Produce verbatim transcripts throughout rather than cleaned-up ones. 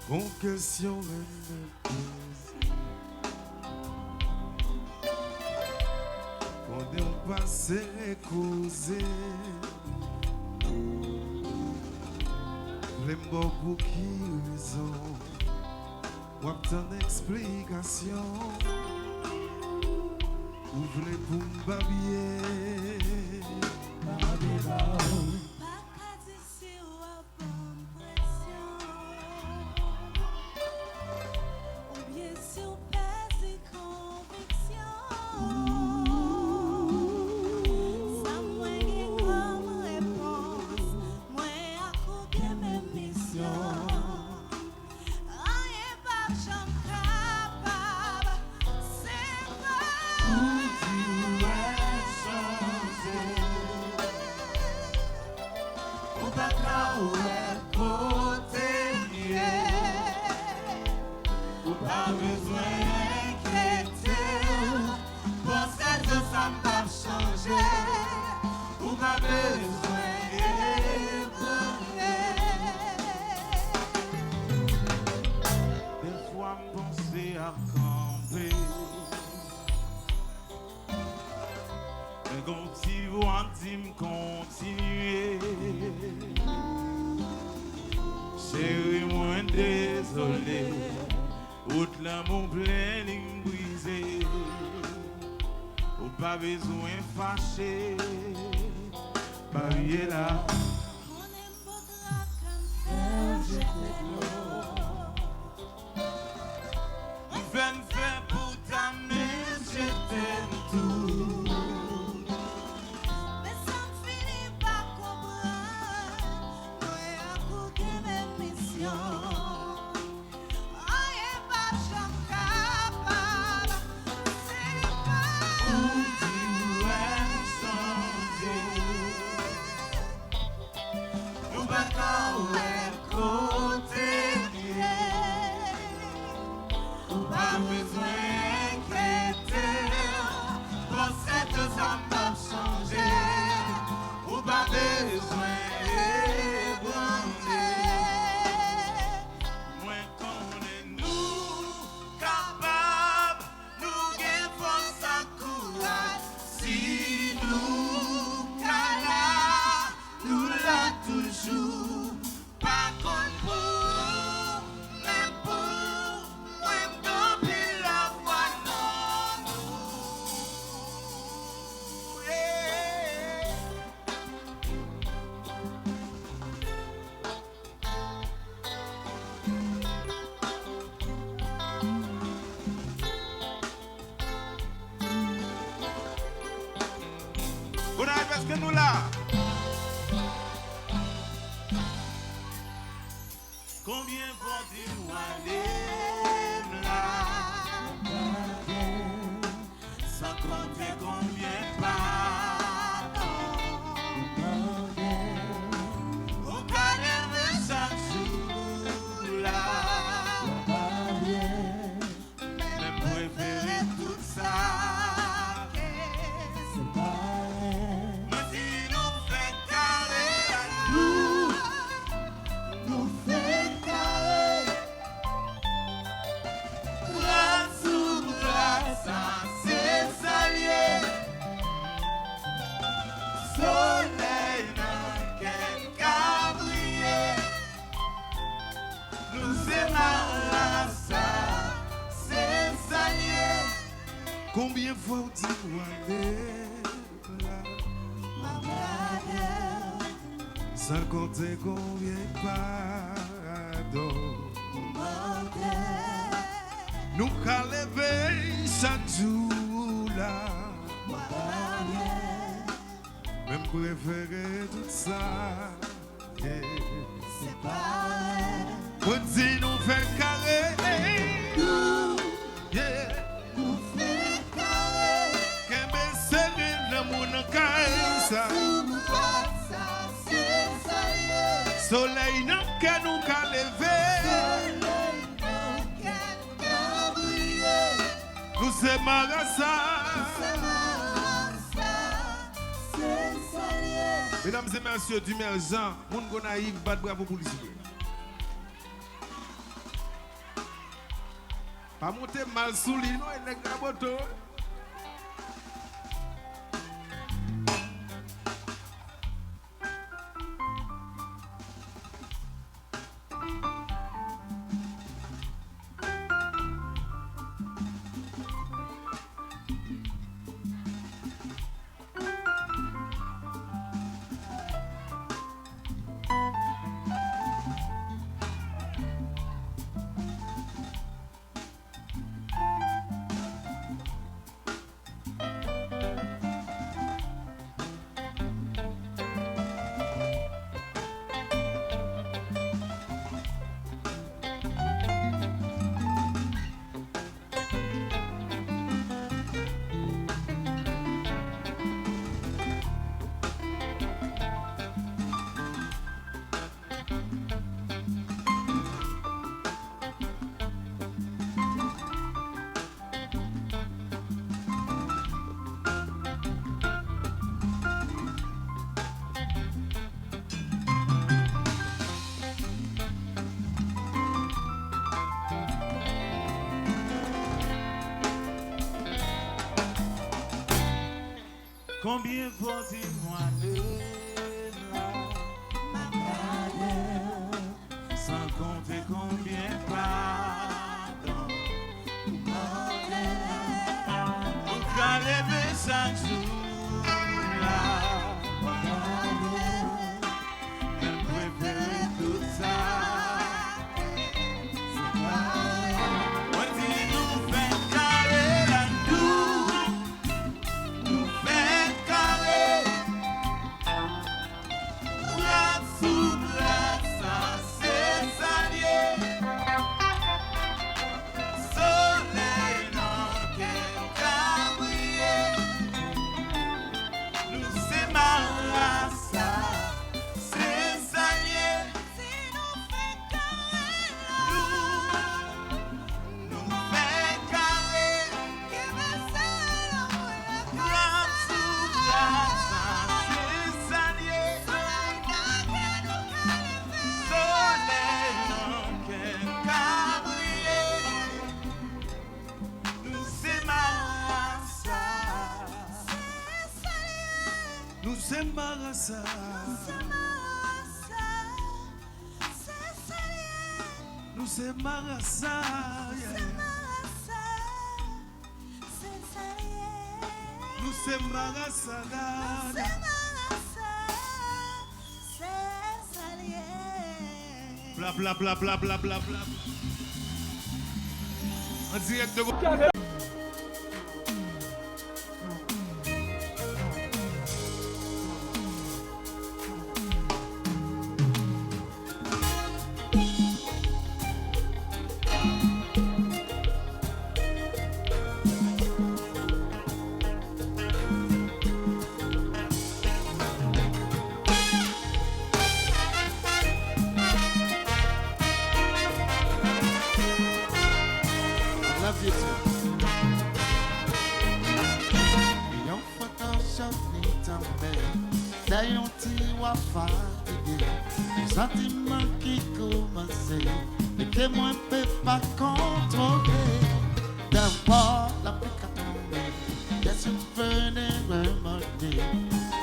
Gon kesyon renmen poze. Konnen w pase koze. Vle m ba w pou ki rezon? W ap tann eksplikasyon. Ou vle pou m babye? Pa ka di si w ap ban m presyon, oubyen si w pèdi konviksyon. Sa mwen gen kòm repons, mwen ak ou gen menm misyon. Anyen p ap janm kapab separe. Ou di w wè chanje. Ou pa ka wè kote m ye. Ou pa bezwen enkyete w. Bon, sèl sa m p ap chanje. Ou pa bezwen ebranle. Dèfwa m panse ap kanpe. Men gon ti vwa di m kontinye. Cheri mwen dezole. Wout lanmou plen liy brize. Ou pa bezwen fache. Baryè la. Konnen m potra ka m fè jete dlo. Ou fè m fè pou ta men jete m tou. Men sa m fini pa konprann, mwen ak ou gen menm misyon. Anyen p ap janm kapab separe. Ou di w wè chanje. Ou pa ka wè kote m ye. Ou pa bezwen enkyete w. Bon, sèten sa m p ap chanje. Ou pa bezwen ebranle. Mwen konnen nou kapab. Nou gen fòs ak kouraj, si nou ka la, nou la toujou. Pa konn pou ou, men pou mwen, m gen anpil lafwa nan nou. Yeah. Gonayiv, èske nou la? Konbyen fwa w di m w ale m la? San konte konbyen padon ou ka leve chak jou la. Men m prefere tout sa ke separe. Mwen di nou fè kare ak nou. Nou fè kare. Bra sou bra, sa se sa l ye. Solèy nan kè n ka briye. Nou se marasa, se sa l ye. Konbyen fwa w di m w ale? M ap gade w. San konte konbyen padon ou mande. Nou ka leve chak jou la. M ap gade. Men m prefere tout sa. Yeah. Separe. Mwen di nou fè kare. Nou. Yeah. Nou fè kare. Kenbe sere lanmou nan kay sa. Sou bwa sa, se sa l ye. Solèy nan kè nou ka leve. Solèy nan kè nou ka briye. Nou se marasa. Nou se marasa. Se sa l ye. Mesdames et messieurs, Dumerjan, moun Gonayiv, bat bravo pou li, silvouplè. Pa monte mal sou li non, e nèg raboto. Konbyen fwa w di m ale la, m ap gade w. San konte konbyen padon ou mande. Ou ka leve chak jou la. Mwen prefere tout sa. Mwen di nou fè kare la, nou, nou fè kare. Bras sou bras, sa se sa l ye. Solèy nan kè n ka briye. Nou se marasa, se sa l ye. Si nou fè kare la, nou, nou fè kare. Kenbe sa la, w ap sou bras, sa se sa l ye. Solèy nan kè nou ka leve. Solèy nan kè n ka briye. Nou se marasa. Se sa l ye. Nou se marasa. Nou se marasa. Se sa l ye. Nou se marasa. Nou se marasa. Se sa l ye. Nou se marasa. Nou se marasa. Se sa l ye. Bla, bla, bla. An dirèk de Love you too. Yon foto chòf li tonbe, se yon ti wa fatige. Santiman ki koumanse, e ke mwen pe pa kontwole. Dèfwa lapli ka tonbe, kè sou vene remòde.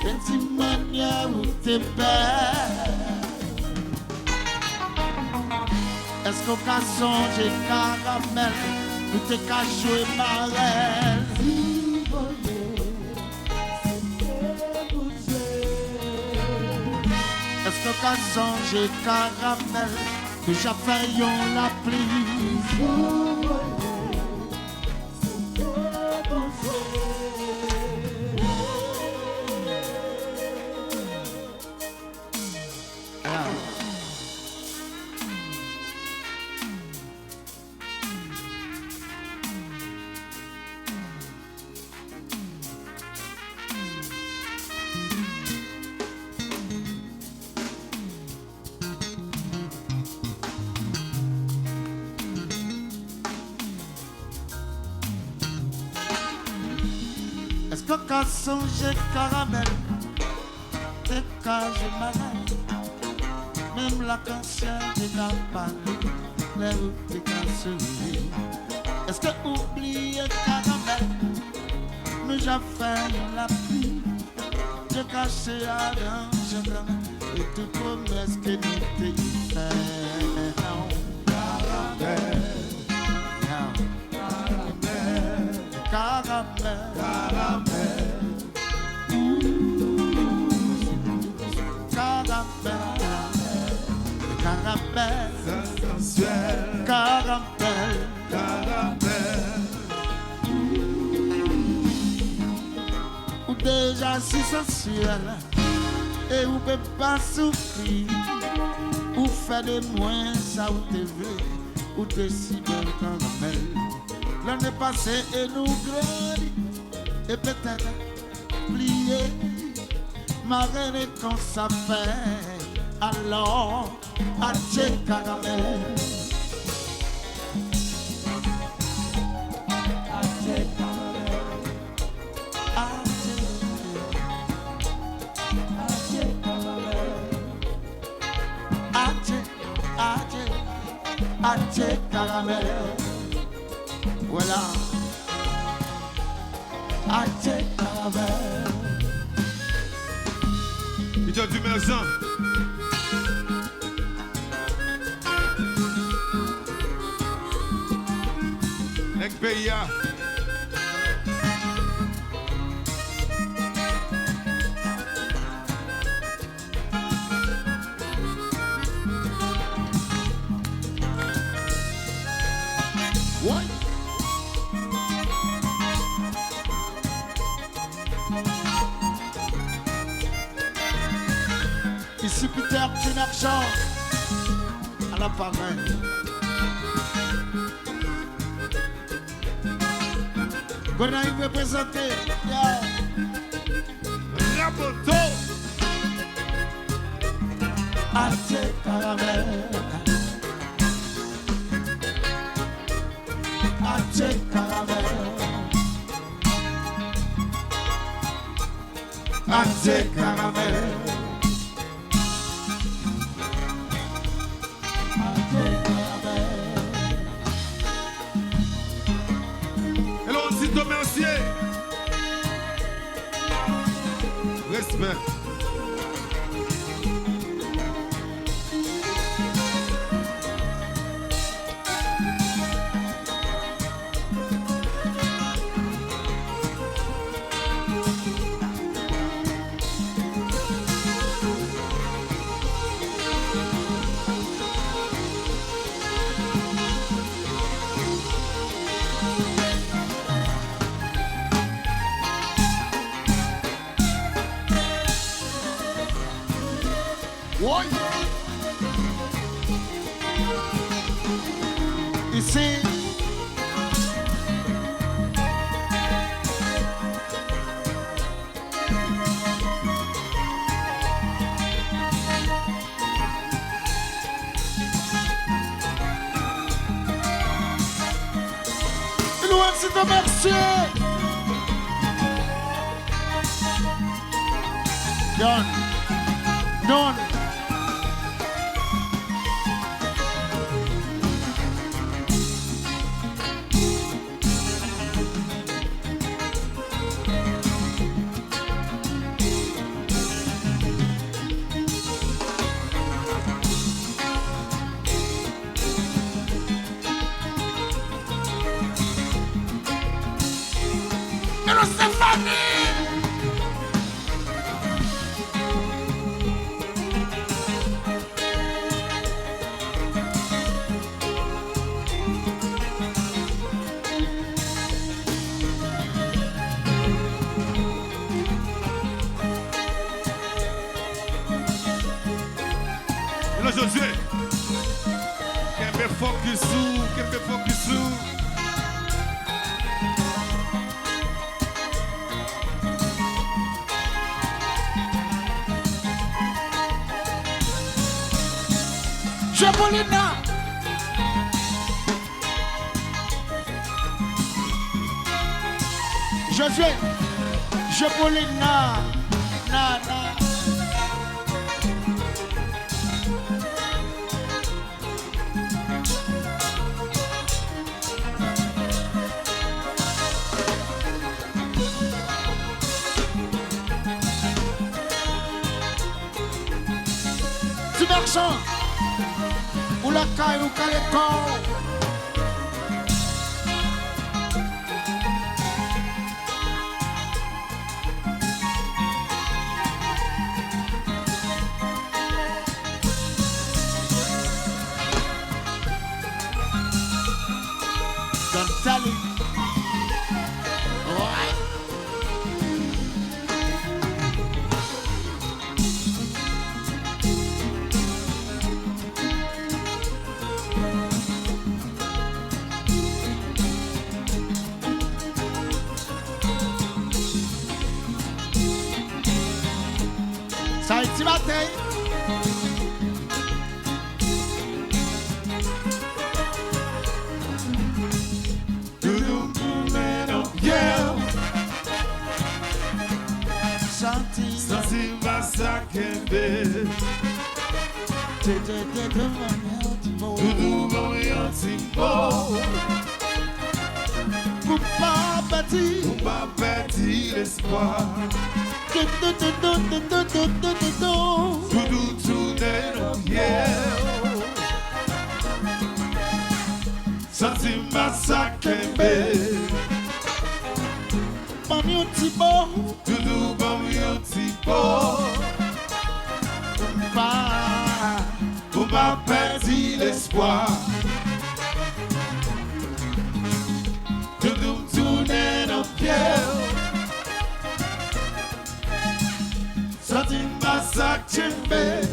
E ti mannyè ou te bèl. Èske w ka sonje karamèl nou te ka jwe marèl? Èske w ka sonje karamèl nou ja fè yon lapli? Èske w ka sonje karamèl te ka jwe malèl? Menm lakansyen te ka pale lè ou te ka souri. Èske ou bliye karamèl? Nou ja fè yon lapli. Te kache adan jandam e tout pwomès ke nou te fè. Karamèl. Karamèl. Karamèl. Karamèl. Karamèl. Karamèl. Karamèl. Ou deja si sansyèl e ou pe pa soufri. Ou fè de mwen sa ou te vle. Ou te si bèl karamèl. Lane pase e nou grandi. E petèt bliye. Marene konsa fè. Alò, adje karamèl. Adje karamèl. Adje. Adje karamèl. Adje, adje, adje karamèl. Vwala. Adje karamèl. Peter Dumersan. Nèg peyi a. Woy! Isi Peter Dumersan. Ala parèy. Gonayiv reprezante. Yo. Raboto. Adje karamèl. Adje karamèl. Adje karamèl. Elonzito Mercier. Respè. Woy! Isi. Elonzito Mercier. Don. Don. Hello, Stéphanie! Hello, Josué. Kenbe fokis ou, kenbe fokis ou. Jopolina. Josué. Jopolina. Na, na. Diversan. Ou lakay ou kale kò w. Don Tally. Alright. Sa e ti batèy. Doudou m tounen nan pye w. Santi, santi m pa sa kenbe. Te, te, te, te, ban m yon ti mo. Doudou ban m yon ti mo. Pou m pa pèdi, pou m pa pèdi lespwa. Doudou, doudou, doudou, doudou, doudou. Doudou tounen nan pye w. Santi m pa sa kenbe. Ban m yon ti bo. Doudou, ban m yon ti bo. Pou m pa, pou m pa pèdi lespwa. Doudou, m tounen nan pye w. Santi m pa sa kenbe.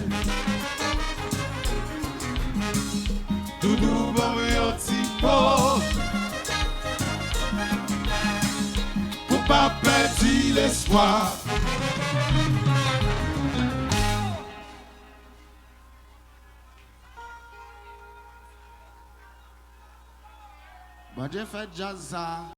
Doudou, ban m yon ti mo. Pou pa pèdi lespwa. Bondye fè djaz sa.